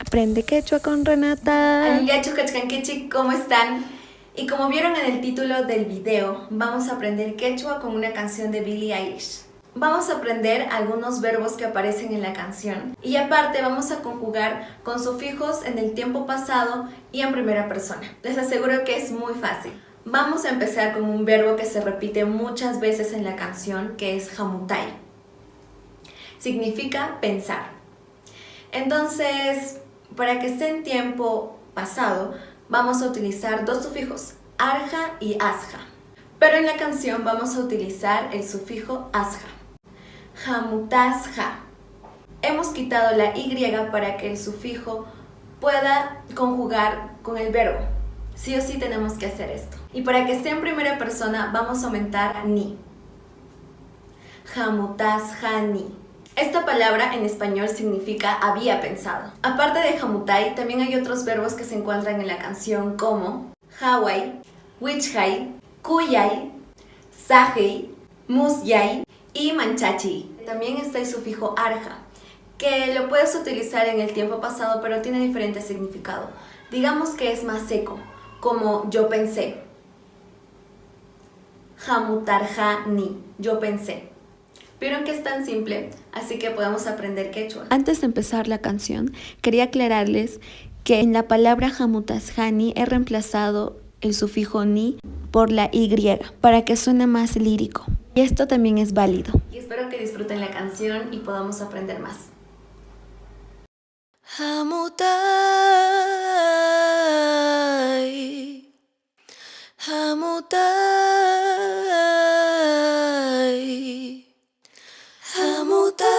Aprende quechua con Renata. Allinllachu kachkankichik, ¿cómo están? Y como vieron en el título del video, vamos a aprender quechua con una canción de Billie Eilish. Vamos a aprender algunos verbos que aparecen en la canción y aparte vamos a conjugar con sufijos en el tiempo pasado y en primera persona. Les aseguro que es muy fácil. Vamos a empezar con un verbo que se repite muchas veces en la canción, que es hamutay. Significa pensar. Entonces, para que esté en tiempo pasado, vamos a utilizar dos sufijos, arja y asja. Pero en la canción vamos a utilizar el sufijo asja. Hamutasja. Hemos quitado la Y para que el sufijo pueda conjugar con el verbo. Sí o sí tenemos que hacer esto. Y para que esté en primera persona vamos a aumentar ni. Hamutasjani. Esta palabra en español significa había pensado. Aparte de hamutay, también hay otros verbos que se encuentran en la canción como hawai, wichhay, kuyay, sajei, musyay y manchachi. También está el sufijo arja, que lo puedes utilizar en el tiempo pasado, pero tiene diferente significado. Digamos que es más seco, como yo pensé. Hamutarja ni, yo pensé. Vieron que es tan simple, así que podemos aprender quechua. Antes de empezar la canción, quería aclararles que en la palabra hamutasjani he reemplazado el sufijo ni por la Y para que suene más lírico. Y esto también es válido. Y espero que disfruten la canción y podamos aprender más. Hamutay, hamutay, hamutay,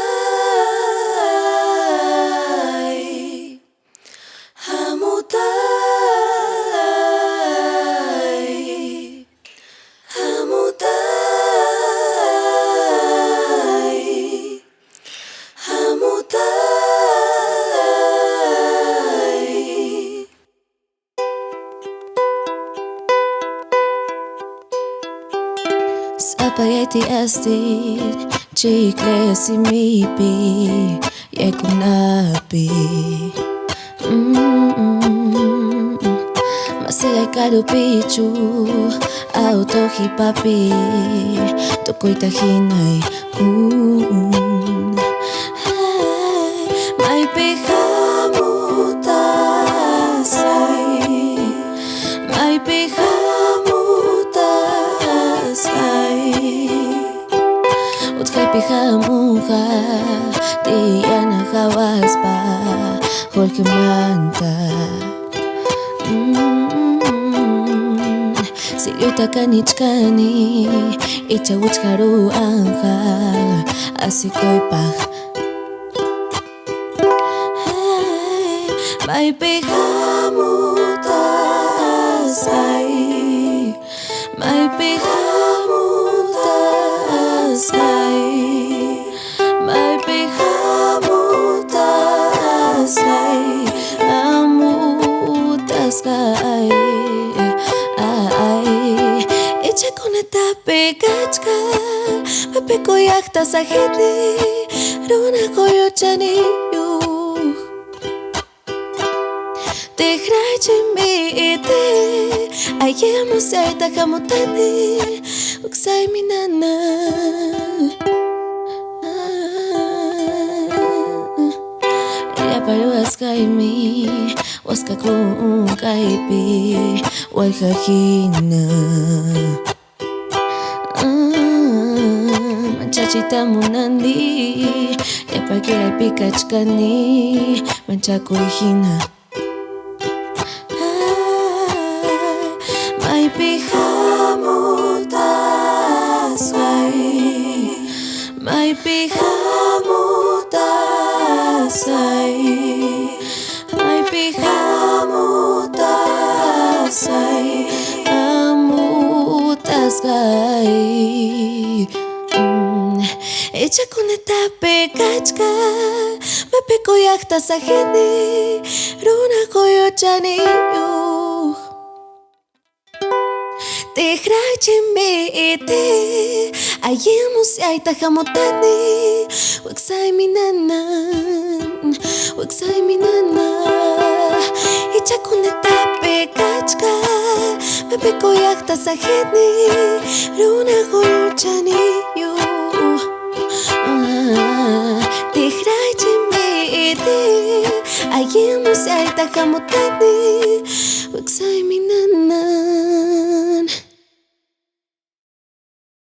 hamutay, hamutay, hamutay. Spaghetti astit, chicle simipi, yekunapi. Masaya karupichu, auto hipapi, tukuyta hinay kun. Maypi hamutasay, maypi hamutasay. Utqaypi hamunqa tiyana hawaspa qullqimanta. Silluyta kanichkani icha wichqaruwanqa asikuypaq. Maypi hamutasay, maypi hamutasay, maypi hamutasay, hamutasqay. Ay, ichakunatapi kachka, maypi kuyaqta saqini, runa quyuchaniyuq. Tikrachimi iti, ayyamusayta hamutani, uksaymi nana. Yaparuwasqaymi, waskakun kaypi, wallqahina. Manchachiyta munani, yapakiraypi kachkani, manchakuyhina. Maypi hamutasay, maypi hamutasay, maypi hamutasay, hamutasqay. Ichakunatapi kachka, maypi kuyaqta saqini, runa quyuchaniyuq. Tikrachimi iti, ayyamusayta hamutani, wiksaymi nanan, wiksaymi nanan. Mapikuyaqta saqini runa quyurchaniyu. Tikrachimiti allimusayta hamutani wiksaymi nanan.